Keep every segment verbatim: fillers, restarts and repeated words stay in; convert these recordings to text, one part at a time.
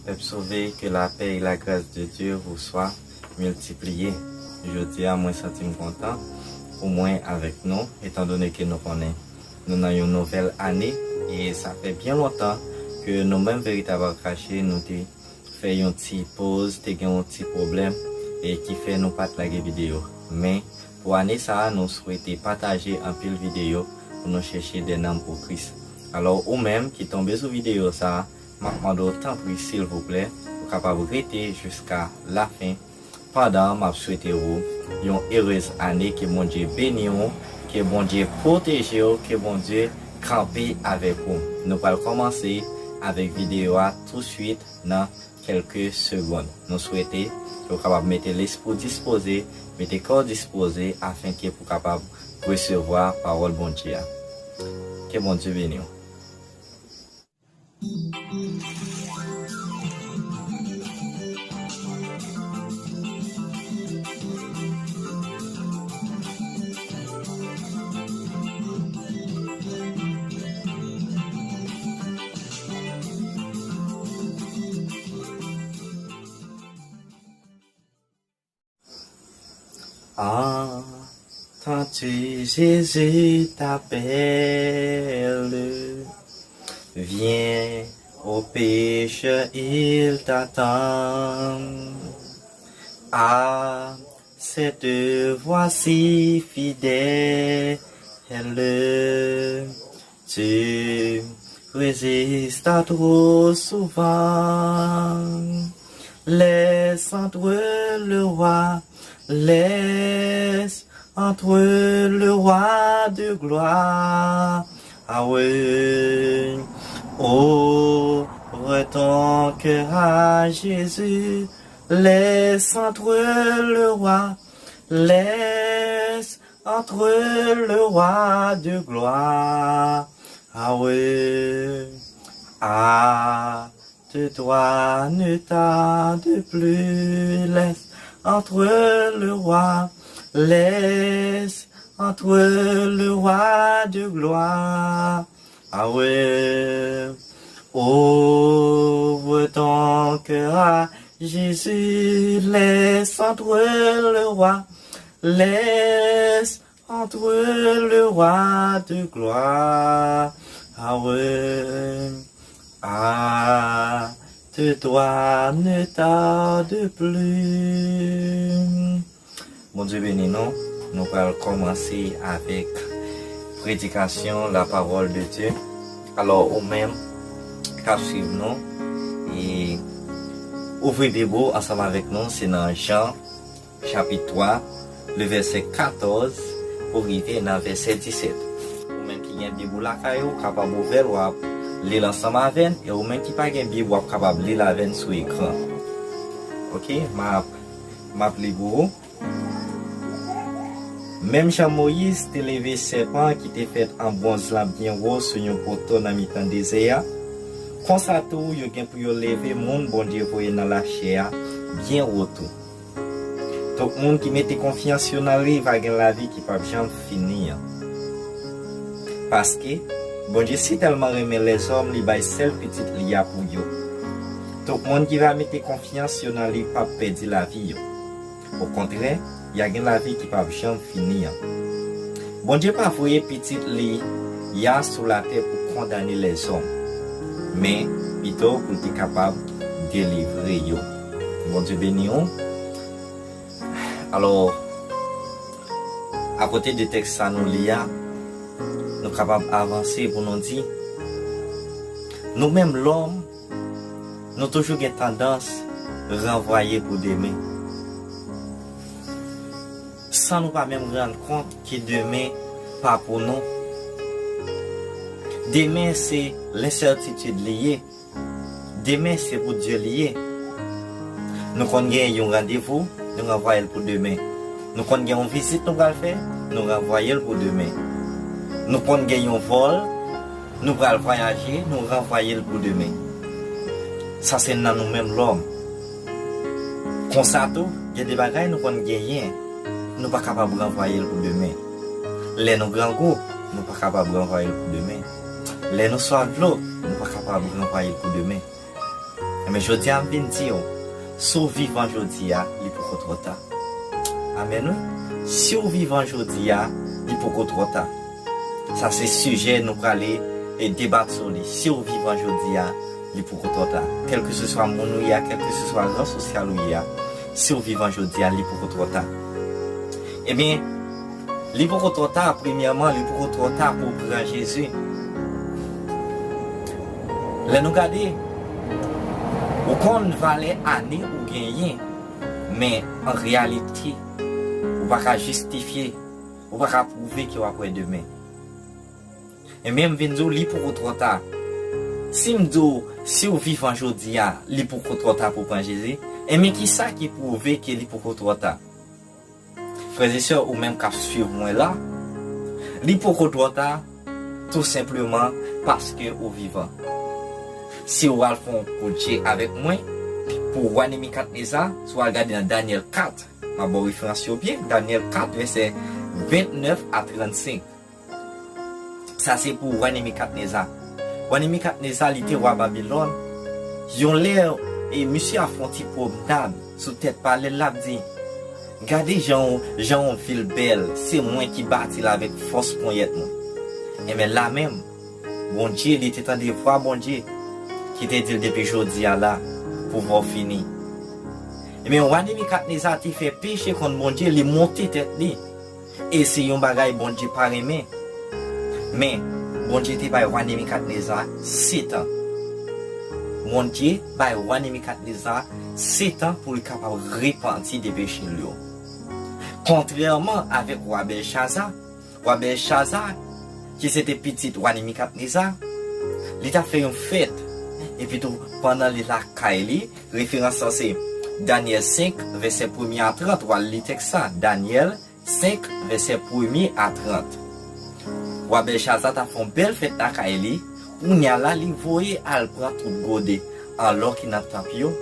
Pèp sove, ke lapè e lagras de Dye vou swa miltipliye. Jodi a, mwen santi m kontan pou mwen avèk nou, etandone ke nou konnen nou nan yon nouvèl ane, e sa fè byen lontan ke nou menm Veritab Akrache, nou te fè yon ti poz, te gen yon ti pwoblèm, e ki fè nou pa t lage videyo. Men, pou ane sa a, nou swete pataje anpil videyo pou nou chèche des nanm pou Kris. Alò, ou menm ki tonbe sou videyo sa a, m ap mande w, tanpri, silvouplè, ou kapab rete jiska lafen, pandan m ap swete w yon erez ane, ke Bondye beni w, ke Bondye pwoteje w, ke Bondye kanpe avèk ou. Nou pral kòmanse avèk videyo a touswit nan kèlke segonn. Nou swete ke w kapab mete lespri w dispoze, mete kò w dispoze, afenke pou w kapab resevwa pawòl Bondye a. Ke Bondye beni w. Entends-tu, Jésus t'appelle. Viens, ô pécheur, il t'attend. À cette voix si fidèle, tu résistes trop souvent. Laisse entrer le roi, laisse entrer le roi de gloire. Ah oui, ouvre ton cœur à Jésus, laisse entrer le roi, laisse entrer le roi de gloire. Ah oui, hâte-toi, ne tarde plus, laisse entrer le roi, laisse entrer le roi de gloire. Ah oui, ouvre ton cœur à Jésus, laisse entrer le roi, laisse entrer le roi de gloire. Ah oui, hâte-toi, ne tarde plus. Bondye beni nou. Nou pral kòmanse avèk predikasyon la parole de Dieu. Alò, ou menm k ap swiv nou, e ouvri Bib ou ansanm avèk nou, se nan Jan, chapit twa, le vèsè katòz pou rive nan vèsè disèt. Ou menm ki gen Bib ou lakay ou, kapab ouvè l, w ap li l ansanm avè n, e ou menm ki pa gen Bib, w ap kapab li l avè n sou ekran. Oke, m ap, m ap li pou ou. Menm jan Moyiz te leve sèpan ki te fèt an bwonz lan byen wo sou yon poto nan mitan dezè a, konsa tou yo gen pou yo leve moun Bondye voye nan lachè a byen wo tou. Tout moun ki mete konfyans yo nan li va gen lavi ki p ap janm fini an. Paske, Bondye sitèlman renmen lèzòm, li bay sèl Pitit li a pou yo. Tout moun ki va mete konfyans yo nan li p ap pèdi lavi yo. Okontrè, y a gen lavi ki p ap janm fini an. Bondye pa voye Pitit li a sou latè pou kondane lèzòm, men pito pou l te kapab delivre yo. Bondye beni w. Alò, akote de tèks sa nou li a, nou kapab avanse pou nou di, nou menm lòm, nou toujou gen tandans ranvwaye pou demen. San nou pa menm rann kont ke demen pa pou nou. Demen se lensètitid li ye. Demen se pou Dye li ye. Nou konn gen yon randevou, nou ranvwaye l pou demen. Nou konn gen yon vizit nou pral fè, nou ranvwaye l pou demen. Nou konn gen yon vòl, nou pral vwayaje, nou ranvwaye l pou demen. Sa se nan nou menm lòm. Konsa tou, gen de bagay nou konn genyen, nou pa kapab ranvwaye l pou demen. Lè nou grangou, nou pa kapab ranvwaye l pou demen. Lè nou swaf dlo, nou pa kapab ranvwaye l pou demen. Men jodi a, m vin di w, si w vivan jodi a, li poko twò ta. Amèn, wi. Si w vivan jodi a, li poko twò ta. Sa se sijè nou prale e debat sou li. Si w vivan jodi a, li poko twò ta. Kèlkeseswa moun ou ye a, kèlkeseswa ran sosyal ou ye a, si w vivan jodi a, li poko twò ta. Ebyen, li poko twò ta, premyèman, li poko twò ta pou w pran Jezi. Lè nou gade, ou konn valè ane ou genyen, men an reyalite, ou pa ka jistifye, ou pa ka pwouve ke w ap wè demen. Ebyen, m vin di w, li poko twò ta. Si m di w, si w vivan jodi a, li poko twò ta pou w pran Jezi, ebyen, kisa ki pwouve ke li poko twò ta? Frè e sè, ou menm k ap swiv mwen la, li poko twò ta, tou senpleman paske ou vivan. Si w al fè yon kout je avèk mwen, pou wa Nebikadneza, si w al gade nan Danyèl kat, m ap ba w referans yo byen, Danyèl kat, vèsè vennèf a trannsenk. Sa se pou wa Nebikadneza. Wa Nebikadneza, li te wa Babilòn. Yon lè, e misye ap fè yon ti pwomnad sou tèt palè l, l ap di, "Gade jan, jan yon vil bèl, se mwen ki bati l avèk fòs ponyèt mwen." Enben, la menm, Bondye, li te tande vwa Bondye ki te di l, "Depi jodi a la, pouvwa w fini." Enben, wa Nebikadneza te fè peche kont Bondye, li monte tèt li. E se yon bagay Bondye pa renmen. Men, Bondye te bay wa Nebikadneza setan. Bondye bay wa Nebikadneza setan pou li kapab repanti de peche l yo. Kontrèman avèk wa Bèlchaza, wa Bèlchaza, ki se te pitit wa Nebikadneza, li t ap fè yon fèt. Epi tou, pandan li lakay li, referans lan se Danyèl senk, vèsè premye a trant, w al li tèks sa, Danyèl senk, vèsè premye a trant. Wa Bèlchaza t ap fè yon bèl fèt lakay li, kounye a la, li voye al pran tout gode an lò ki nan tanp yo,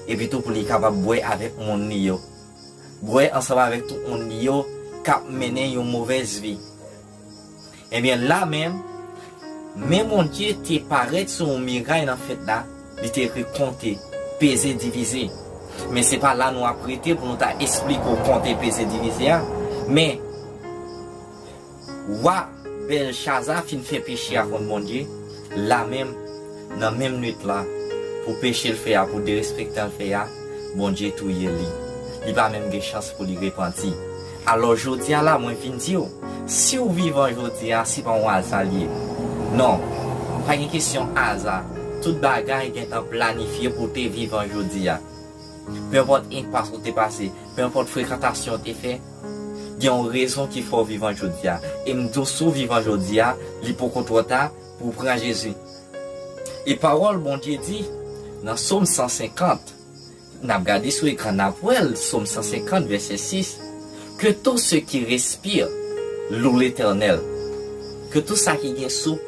epi tou pou li kapab bwè avèk moun li yo. Bwè ansanm avèk tout moun li yo k ap mennen yon movèz vi. Ebyen, la menm, men Bondye te parèt sou yon miray nan fèt la, li te ekri konte, peze, divize. Men se pa la nou ap rete pou nou ta esplike w konte, peze, divize a. Men, wa Bèlchaza fin fè peche a kont Bondye, la menm, nan menm nwit la, pou peche l fè a, pou derespektan l fè a, Bondye touye li. Li pa menm gen chans pou li repanti. Alò, jodi a la, mwen vin di w, si w vivan jodi a, se pa yon aza l ye. Non, pa gen kesyon aza. Tout bagay gentan planifye pou w te vivan jodi a. Pe enpòt enpas ou te pase, pe enpòt frekantasyon ou te fè, gen yon rezon ki fè w vivan jodi a. E m di w, si w vivan jodi a, li poko twò ta pou w pran Jezi. E pawòl Bondye di nan Sòm san senkant, n ap gade sou ekran, n ap wè l, Sòm san senkant, vèsè sis, "Que tout ce qui respire loue l'Éternel." Ke tout sa ki gen souf,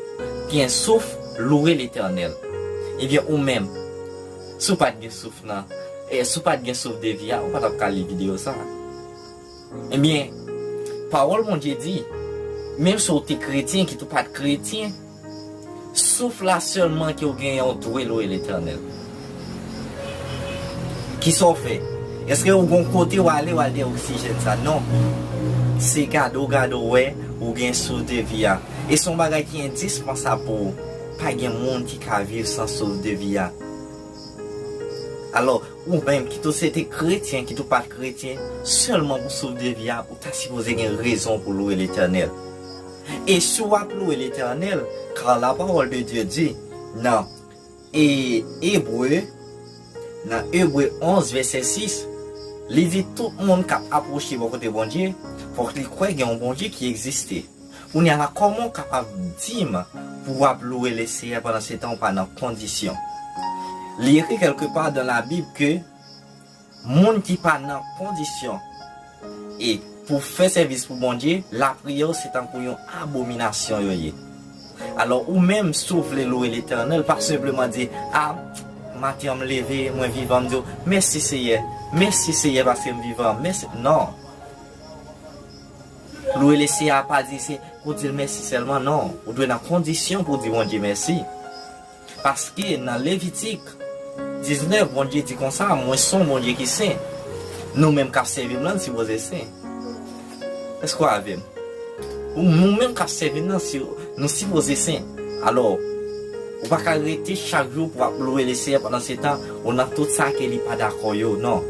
gen souf, louwe Letènèl. Ebyen, ou menm, si w pa t gen souf nan, e si w pa t gen souf de vi a, ou pa t ap ka li videyo sa a. Ebyen, pawòl Bondye di, menm si w te kretyen, kit ou pa t kretyen, souf la sèlman ke w genyen, w dwe louwe Letènèl. Kisa w fè? Èske w gon kote w ale, w al dèyè oksijèn sa? Non. Se gade w gade w wè ou gen souf de vi a. E se yon bagay ki endispansab pou ou. Pa gen moun ki ka viv san souf de vi a. Alò, ou menm, kit ou se te kretyen, kit ou pa t kretyen, sèlman pou souf de vi a, ou ta sipoze gen rezon pou louwe Letènèl. E si w ap louwe Letènèl, car la parole de Dieu dit, nan e Ebre, nan Ebre onz, vèsè sis, li di tout moun k ap apwoche bò kote Bondye, fòk li kwè gen yon Bondye ki egziste. Kounye a la, kòman w kapab di m pou w ap louwe Leseyè pandan se tan w pa nan kondisyon? Li ekri kèlke pa dan Labib ke moun ki pa nan kondisyon e pou fè sèvis pou Bondye, lapriyè yo se tankou yon abominasyon yo ye. Alò, ou menm, si w vle louwe Letènèl, pa senpleman di, "A, maten an m leve, mwen vivan, m di w, mèsi Seyè, mèsi Seyè paske m vivan, mèsi." Non. Louwe Leseyè a pa di se pou di l mèsi sèlman, non. Ou dwe nan kondisyon pou di Bondye mèsi. Paske nan Levitik diznèf, Bondye di konsa, mwen se yon Bondye ki sen. Nou menm k ap sèvi m lan, n sipoze sen. Èske w avè m? Ou, nou menm k ap sèvi l lan, si, nou sipoze sen. Alò, ou pa ka rete chak jou pou w ap lwe Leseyè pandan se tan ou nan tout sa ke li pa dakò yo, non.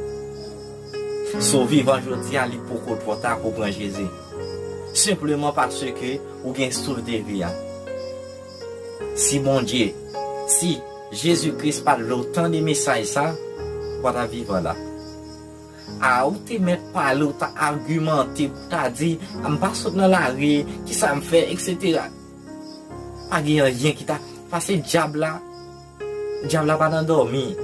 Si w vivan jodi a, li poko twò ta pou w pran Jezi. Senpleman paske ou gen souf de vi a. Si Bondye, si Jezi Kris pa t vle w tande mesaj sa, ou pa t ap vivan la. A, ou te mèt pale, ou ta agimante, ou ta di, "A, m pa sot nan lari, kisa m fè, etsetera." Pa gen anyen ki ta pase dyab la. Dyab la pa nan dòmi.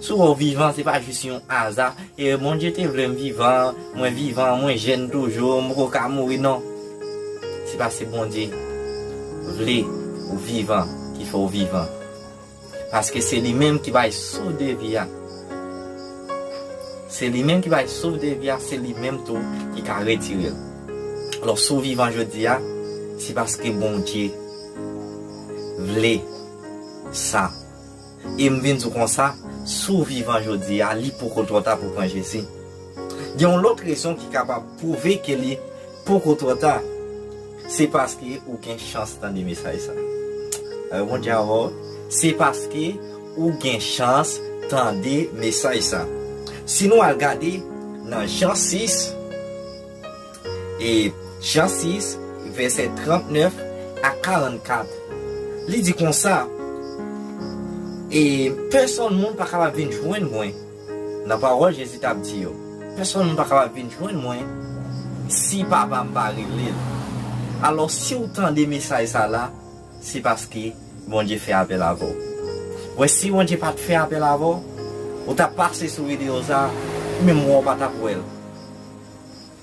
Si w wè w vivan, se pa jis yon aza. E Bondye te vle m vivan, mwen vivan, mwen jèn toujou, m poko ka mouri, non. Se paske Bondye vle ou vivan ki fè w vivan. Paske se li menm ki bay souf de vi a. Se li menm ki bay souf de vi a, se li menm tou ki ka retire l. Alò, si w vivan jodi a, se paske Bondye vle sa. E m vin di w konsa, si w vivan jodi a, li poko twò ta pou w pran Jezi. Gen yon lòt rezon ki kapab pwouve ke li poko twò ta. Se paske ou gen chans tande mesaj sa. Alò, Bondye avè w, se paske ou gen chans tande mesaj sa. Si nou al gade nan Jan sis, e Jan sis, vèsè trannèf a karannkat, li di konsa, e pèsonn moun pa kapab vin jwenn mwen. Nan pawòl Jezi t ap di yo, pèsonn moun pa kapab vin jwenn mwen si Papa m pa rele l. Alò, si w tande mesaj sa la, se paske Bondye fè apèl avè w. Wè, si Bondye pa t fè apèl avè w, ou t ap pase sou videyo sa, menm wè w pa t ap wè l.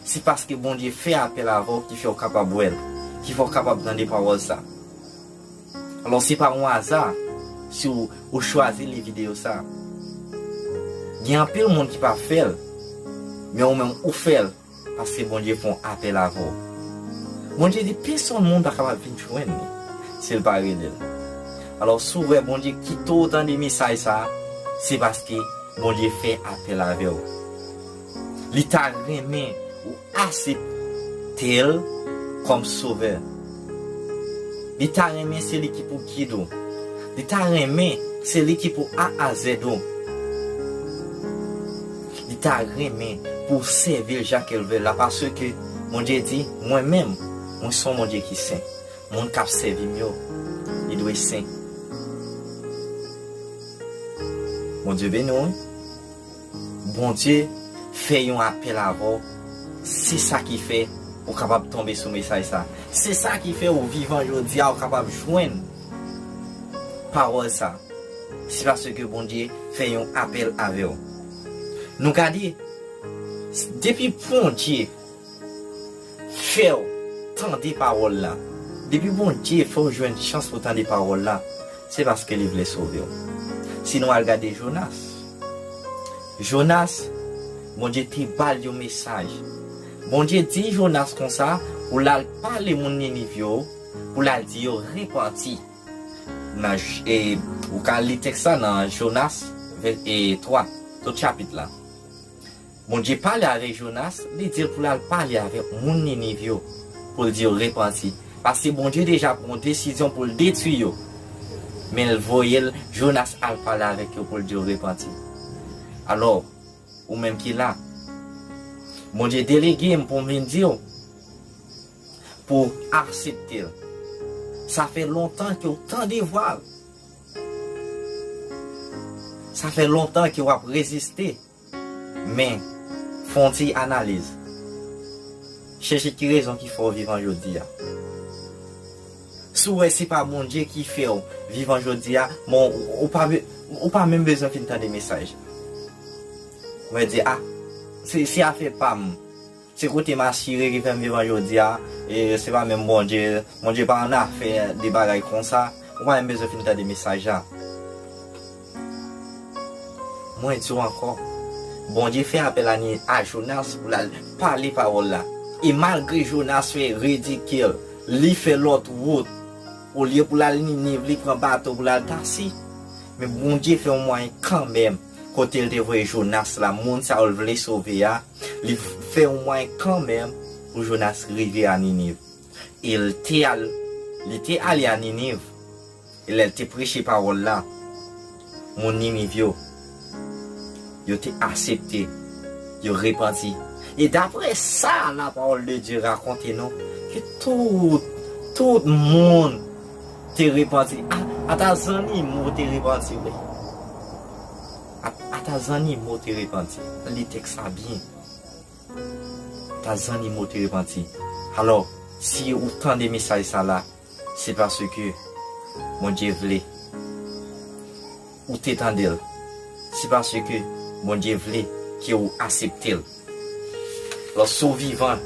Se paske Bondye fè apèl avè w ki fè w kapab wè l, ki fè w kapab tande pawòl sa. Alò, se pa yon aza si w, ou chwazi li videyo sa. Gen anpil moun ki pa fè l, men ou menm ou fè l paske Bondye fè yon apèl avè w. Bondye di, pèsonn moun pa kapab vin jwenn li si l pa rele l. Alò, si w wè Bondye kite w tande mesaj sa, se paske Bondye fè apèl avè w. Li ta renmen ou aksepte l kòm sovè. Li ta renmen se li ki pou gide w. Li ta renmen se li ki pou A a Z ou. Li ta renmen pou w sèvi l jan ke l vle la, paske Bondye di, mwen menm, mwen se yon Bondye ki sen. Moun k ap sèvi m yo, li dwe sen. Bondye beni w, wi. Bondye fè yon apèl avè w. Se sa ki fè ou kapab tonbe sou mesaj sa. Se sa ki fè ou vivan jodi a, ou kapab jwenn pawòl sa. Se paske Bondye fè yon apèl avè w. Nou gade, depi Bondye fè w tande pawòl la, depi Bondye fè w jwenn chans pou tande pawòl la, se paske li vle sove w. Si nou al gade Jonas, Jonas, Bondye te ba l yon mesaj. Bondye di Jonas konsa pou l al pale moun Niniv yo, pou l al di yo repanti. Nan, e, ou ka li tèks la nan Jonas, vè-, e, twa, tout chapit la. Bondye pale avèk Jonas, li di l pou l al pale avèk moun Niniv yo, pou l di yo repanti. Paske Bondye deja pran yon desizyon pou l detwi yo. Men l voye l, Jonas al pale avèk yo pou l di yo repanti. Alò, ou menm ki la, Bondye delege m pou m vin di w, pou w aksepte l. Sa fè lontan ke w tande vwa l. Sa fè lontan ke w ap reziste. Men, fè yon ti analiz. Chèche ki rezon ki fè w vivan jodi a. Si w wè se pa Bondye ki fè w vivan jodi a, bon, ou, ou pa be-, ou pa menm bezwen fin tande mesaj. Ou wè di, a, se, se afè pa m. Se kote m asire ki fè m vivan jodi a, e se pa menm Bondye. Bondye pa ann afè de bagay konsa. Ou pa menm bezwen fin tande mesaj la. Mwen di w ankò, Bondye fè apèl a Ni-, a Jonas pou l al pale pawòl la. E malgre Jonas fè ridikil, li fè lòt wout, olye pou l al Niniv, li pran bato pou l al Tasi. Men Bondye fè yon mwayen kanmenm, kote l te voye Jonas la, moun sa yo l vle sove a, li fè yon mwayen kanmenm pou Jonas rive a Niniv. E l te al, li te ale a Niniv. E lè l te preche pawòl la, moun Niniv yo, yo te aksepte, yo repanti. E daprè sa, la parole de Dieu rakonte nou, ke tout, tout moun te repanti. A, ata zannimo te repanti, wi. A, ata zannimo te repanti. Li tèks sa byen. Ata zannimo te repanti. Alò, si ou tande mesaj sa la, se paske Bondye vle ou te tande l. Se paske Bondye vle ke ou aksepte l. Lòske ou vivan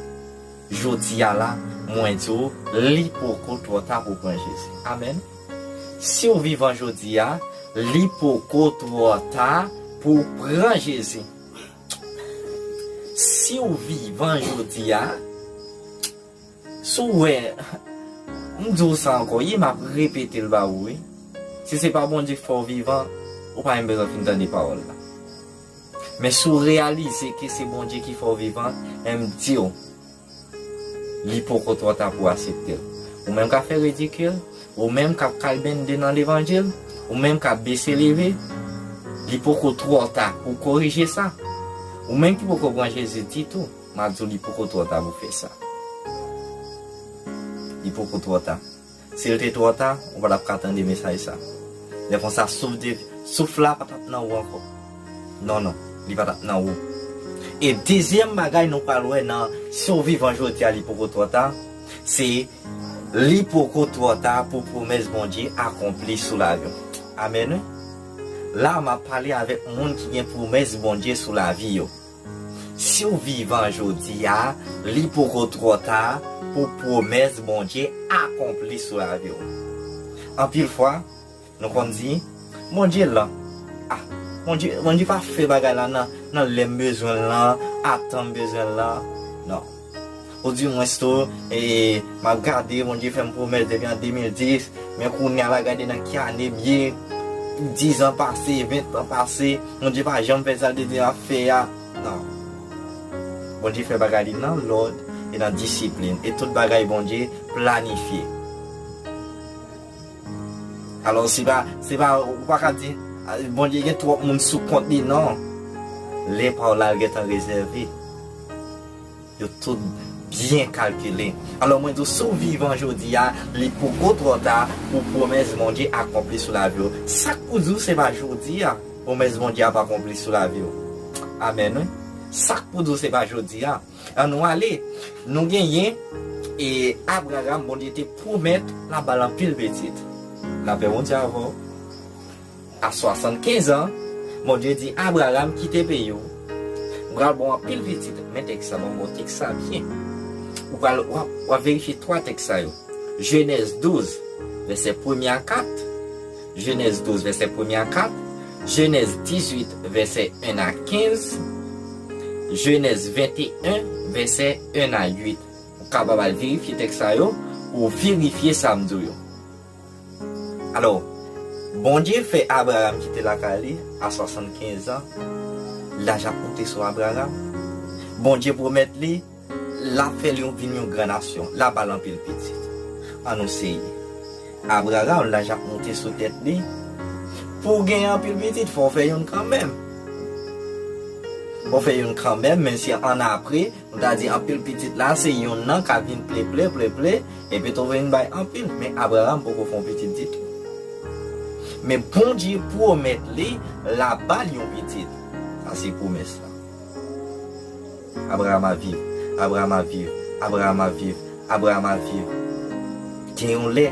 jodi a la, mwen di w, li poko twò ta pou pran Jezi. Amèn. Si w vivan jodi a, li poko twò ta pou pran Jezi. Si w vivan jodi a, si w wè, m di w sa ankò, ye m ap repete l ba ou, wi. Si se pa Bondye k fè w vivan, ou pa menm bezwen fin tande pawòl la. Men si w reyalize ke se Bondye ki fè w vivan, men m di w, li poko twò ta pou w aksepte l. Ou menm k ap fè ridikil, ou menm k ap kalbende nan levanjil, ou menm k ap bese leve, li poko twò ta pou w korije sa. Ou menm ki poko pran Jezi ditou, m ap di w li poko twò ta pou w fè sa. Li poko twò ta. Si l te twò ta, ou pa t ap ka tande mesaj sa. Lè konsa, souf de, souf la pa t ap nan ou ankò. Non, non, li pa t ap nan ou. E dezyèm bagay nou pral wè nan si w vivan jodi a, li poko twò ta, se li poko twò ta pou pwomès Bondye akonpli sou lavi w. Amèn, wi. La, m ap pale avèk moun ki gen pwomès Bondye sou lavi yo. Si w vivan jodi a, li poko twò ta pou pwomès Bondye akonpli sou lavi w. Anpil fwa, nou konn di, Bondye lan. Ah, Bondye, Bondye pa fè bagay la nan, nan lè m bezwen l lan, atan m bezwen l lan. Non. Ou di mwens tou, e, m ap gade, Bondye fè m pwomès depi an de mil dis, men kounye a la gade nan ki ane m ye, diz an pase, ven an pase, Bondye pa janm fè sa l te di l ap fè a. Non. Bondye fè bagay li nan lòd e nan disiplin. E tout bagay Bondye planifye. Alò, se pa, se pa, ou pa ka di, "Ah, Bondye gen twòp moun sou kont li," non. Lè pa w la gentan rezève. Yo tout byen kalkile. Alò, mwen di w, si w vivan jodi a, li poko twò ta pou pwomès Bondye akonpli sou lavi w. Sa k pou di w se pa jodi a pwomès Bondye ap akonpli sou lavi w? Amèn, wi. Sa k pou di w se pa jodi a? Ann nou ale. Nou genyen, e, Abraram, Bondye te pwomèt l ap ba l anpil pitit. Lapè Bondye avè w. A swasannkenz an, Bondye di Abraram, "Kite peyi w. M pral ba w anpil pitit." Men tèks sa, ban m tèks sa byen. Ou pral, w ap, w ap verifye twa tèks sa yo. Jenèz douz, vèsè premye a kat. Jenèz douz, vèsè premye a kat. Jenèz dizuit, vèsè en a kenz. Jenèz venteyen, vèsè en a uit. Ou kapab al verifye tèks sa yo pou w verifye sa m di w yo. Alò, Bondye fè Abraram kite lakay li a swasannkenz an. Laj ap monte sou Abraram. Bondye pwomèt li, l ap fè li vin yon gran nasyon. L ap ba l anpil pitit. Ann nou seye. Abraram, laj ap monte sou tèt li. Pou w gen anpil pitit, fò w fè youn kanmenm. Fò w fè youn kanmenm, menm si ann apre, nou ta di anpil pitit la, se youn nan k ap vin ple, ple, ple, ple, epi tou vin bay anpil. Men Abraram poko fè yon pitit ditou. Men Bondye pwomèt li, l ap ba l yon pitit. Sa se pwomès la. Abraram ap viv, Abraram ap viv, Abraram ap viv, Abraram ap viv. Gen yon lè,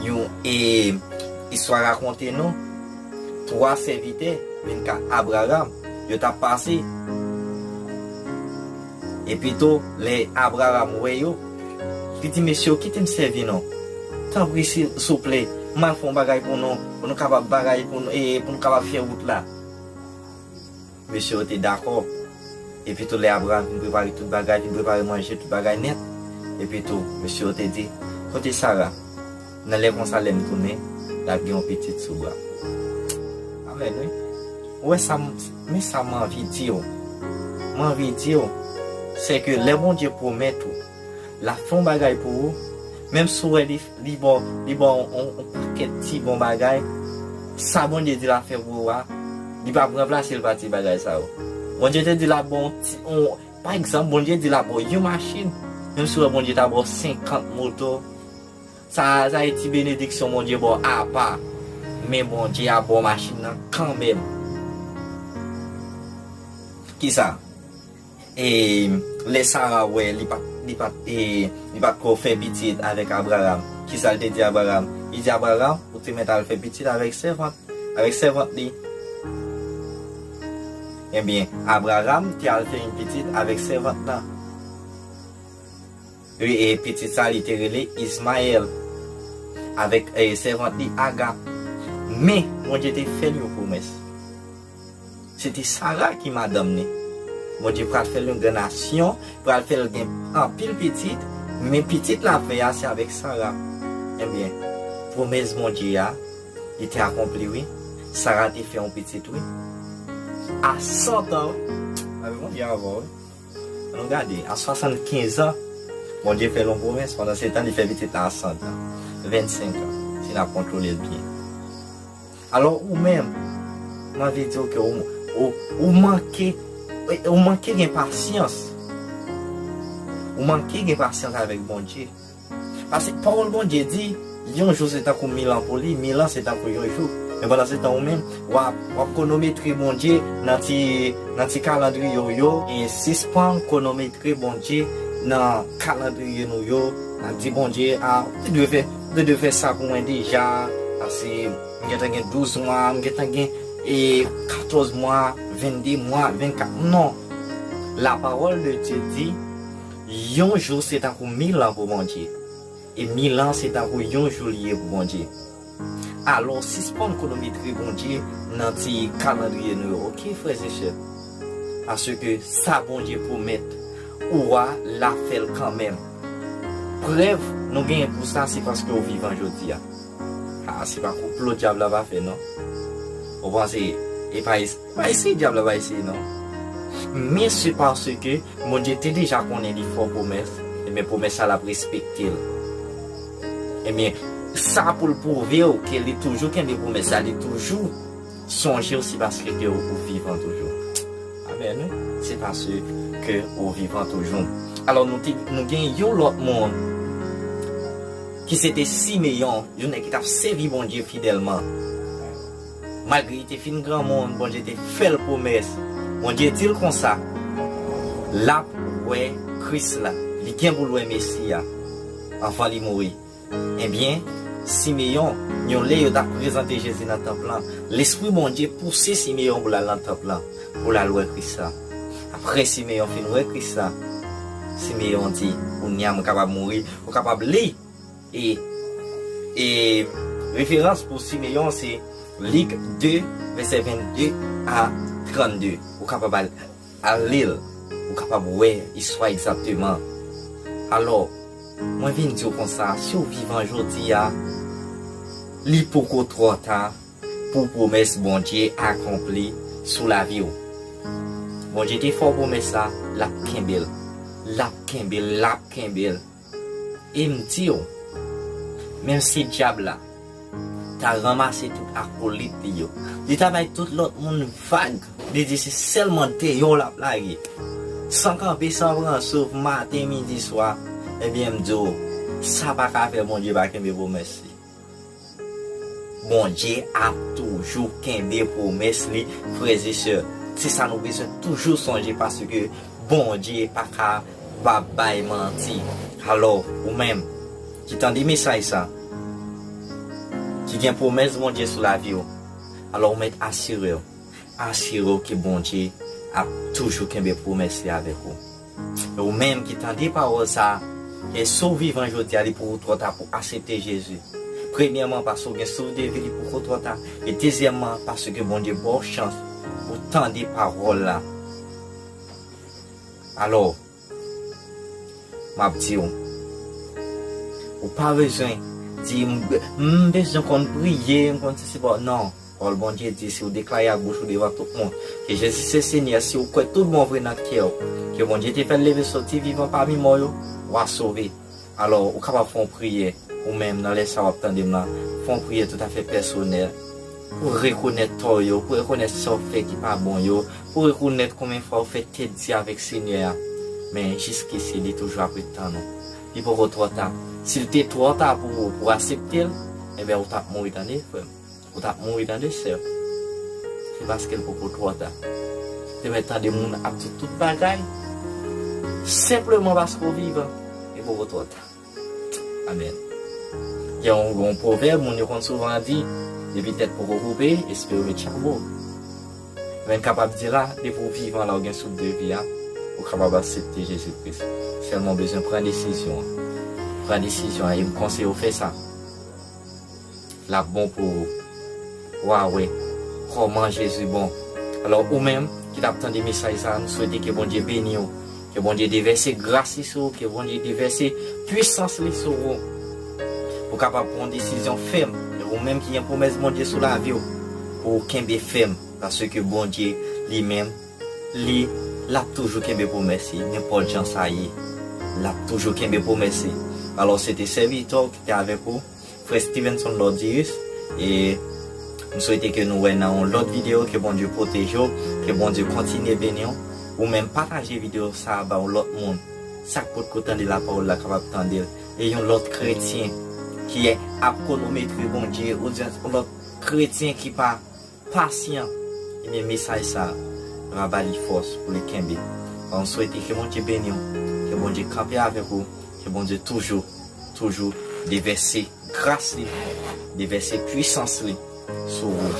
yon, e, istwa rakonte nou, twa sèvitè vin ka Abraram, yo t ap pase. Epi tou, lè Abraram wè yo, li di, "Mesye, kite m sèvi nou. Tanpri, si, souple, m al fè yon bagay pou nou, pou nou kapab bagay, pou nou, e, pou nou kapab fè wout la." Mesye yo te dakò. Epi tou, lè Abraram fin prepare tout bagay, fin prepare manje, tout bagay nèt. Epi tou, mesye yo te di, "Kote Sara? Nan lè konsa, lè m tounen, l ap gen yon pitit sou bra." Ou wè sa m, men sa m anvi di w. M anvi di w, se ke lè Bondye pwomèt ou, l ap fè yon bagay pou ou, menm si w wè li, li ba w, li ba w yon, yon pakèt ti bon bagay, sa Bondye di l ap fè pou ou a, li p ap ranplase l pa ti bagay sa yo. Bondye te di l ap ba w yon ti, yon, pa egzanp, Bondye di l ap ba w yon machin, menm si w wè Bondye ta ba w senkant moto, sa, sa e ti benediksyon Bondye ba w apa, men Bondye ap ba w machin nan kanmenm. Kisa? E lè Sara wè li pa t, li pa t, e, li pa t ko fè pitit avèk Abraram, kisa l te di Abraram? Li di Abraram, ou te mèt al fè pitit avèk sèvant, avèk sèvant li. Ebyen, Abraram te al fè yon pitit avèk sèvant lan. E, e pitit sa li te rele Izmayèl, avèk, e, sèvant li Aga. Men, Bondye te fè l yon pwomès. Se te Sara ki madanm li. Bondye pral fè l yon gran nasyon, pral fè l gen anpil pitit, men pitit l ap fè a se avèk Sara. Ebyen, pwomès Bondye a, li te akonpli, wi. Sara te fè yon pitit, wi. A san tan, wi. Avè Bondye avan, wi. Ann nou gade, a swasannkenz an, Bondye fè l yon pwomès, pandan se tan, li fè pitit la a san an, vennsenk an, si n ap kontwole l byen. Alò, ou menm, m anvi di w ke ou, ou, ou manke, ou manke gen pasyans. Ou manke gen pasyans avèk Bondye. Paske pawòl Bondye di, yon jou se tankou mil an pou li, mil an se tankou yon jou. Men pandan se tan ou menm, w ap, w ap konometre Bondye nan ti, nan ti kalandriye w yo, e sispann konometre Bondye nan kalandriye nou yo. N ap di Bondye, a, ou te dwe fè, ou te dwe fè sa pou mwen deja, paske m gentan gen douz mwa, m gentan gen, e, katòz mwa, vennde mwa, vennkat. Non. La parole de Dieu dit, yon jou se tankou mil an pou Bondye. E mil an se tankou yon jou li ye pou Bondye. Alò, sispann konometre Bondye nan ti kalandriye nou yo, oke, frè e sè? Paske sa Bondye pwomèt ou a, l ap fè l kanmenm. Prèv nou genyen pou sa, se paske w vivan jodi a. A, se pa konplo dyab la pa fè, non. Ou panse, e pa es-, pa eseye dyab la, pa eseye, non. Men se paske Bondye te deja konnen li fè w pwomès, ebyen pwomès sa l ap respekte l. Ebyen, sa pou l pwouve w ke li toujou kenbe pwomès sa, li toujou sonje w, se paske ke ou vivan toujou. Amèn, wi. Se paske ou vivan toujou. Alò, nou te, nou gen yon lòt moun ki se te Simeyon, yon nèg ki t ap sèvi Bondye fidèlman. Malgre li te fin granmoun, Bondye te fè l pwomès. Bondye di l konsa, l ap wè Kris la. Li gen pou l wè Mesi a anvan li mouri. Ebyen, Simeyon, yon lè yo t ap prezante Jezi nan tanp lan, Lespri Bondye pouse Simeyon pou l al nan tanp lan, pou l al wè Kris la. Apre Simeyon fin wè Kris la, Simeyon di, kounye a mwen kapab mouri. Ou kapab li E, e referans pou Simeyon se Lik de, vèsè vennde a trannde. Ou kapab al, al li l. Ou kapab wè istwa egzakteman. Alò, mwen vin di w konsa, si w vivan jodi a, li poko twò ta pou pwomès Bondye akonpli sou lavi w. Bondye te fè w pwomès la, l ap kenbe l. L ap kenbe l, l ap kenbe l. E m di w, menm si dyab la ta ranmase tout akolit li yo, li ta bay tout lòt moun vag, li di se sèlman deyò l ap lage, san kanpe, san pran souf, maten, midi, swa, ebyen, m di w, sa pa ka fè Bondye pa kenbe pwomès li. Bondye ap toujou kenbe pwomès li, frè e sè. Se sa nou bezwen toujou sonje, paske Bondye pa ka pa bay manti. Alò, ou menm ki tande mesaj sa, ki gen pwomès Bondye sou lavi w, alò ou mèt asire w. Asire w ke Bondye ap toujou kenbe pwomès li avèk ou. E ou menm ki tande pawòl sa a, e si w vivan jodi a, li poko twò ta pou aksepte Jezi. Premyèman, paske w gen souf de vi, li poko twò ta. E dezyèmman, paske Bondye ba w chans pou tande pawòl la. Alò, m ap di w, ou pa bezwen di, "M, m bezwen konn priye, m konn sesi, bon." Non. Pawòl Bondye di, si w deklare ak bouch ou devan tout moun ke Jezi se Senyè, si w kwè tout bon vre nan kè w ke Bondye te fè l leve soti vivan pami mò yo, w a sove. Alò, ou kapab fè yon priyè, ou menm nan lè sa w ap tande m la, fè yon priyè toutafè pèsonèl, pou rekonèt tò w yo, pou rekonèt sa w fè ki pa bon yo, pou rekonèt konbyen fwa w fè tèt di avèk Senyè a. Men jiskisi li toujou ap ret tann ou. Li poko twò ta. Si l te twò ta pou ou, pou w aksepte l, enben, ou t ap mouri, tande, frè m. Ou t ap mouri, tande, sè m. Se paske l poko twò ta. Te mèt tande moun ap di tout bagay, senpleman paske w vivan, li poko twò ta. Amèn. Gen yon, yon pwovèb, moun yo konn souvan di, depi tèt poko koupe, espere met chapo. Men kapab di la, depi w vivan la, ou gen souf de vi a, ou kapab aksepte Jezi Kris. Sèlman w bezwen pran desizyon an. Pran desizyon an, e m konseye w fè sa. L ap bon pou ou. W a wè kòman Jezi bon. Alò, ou menm ki t ap tande mesaj sa a, m swete ke Bondye beni w, ke Bondye devèse gras li sou ou, ke Bondye devèse pwisans li sou ou, pou w kapab pran yon desizyon fèm. E ou menm ki gen pwomès Bondye sou lavi w, pou w kenbe fèm, paske Bondye li menm, li, l ap toujou kenbe pwomès li, nenpòt jan sa ye. L ap toujou kenbe pwomès li. Alò, se te sèvitè w ki te avèk ou, frè Stevenson Lordius, e m swete ke nou wè nan yon lòt videyo, ke Bondye pwoteje w, ke Bondye kontinye beni w. Ou menm pataje videyo sa a ba yon lòt moun. Sa k potko tande lapawòl la kapab tande l. E yon lòt kretyen ki ap konometri Bondye, odyans yon lòt kretyen ki pa pasyan, ebyen, mesaj sa a va ba li fòs pou li kenbe. Mwen swete ke Bondye beni w, ke Bondye kanpe avèk ou, ke Bondye toujou, toujou devèse gras li, devèse pwisans li sou ou.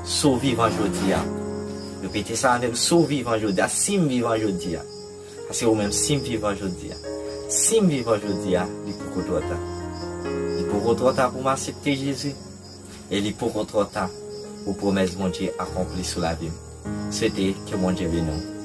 Si w vivan jodi a, repete sa avè m, si w vivan jodi a, si m vivan jodi a, paske ou menm, si m vivan jodi a, si m vivan jodi a, li poko twò ta. Li poko twò ta pou m aksepte Jezi. E li poko twò ta pou pwomès Bondye akonpli sou lavi m. Swete ke Bondye beni w.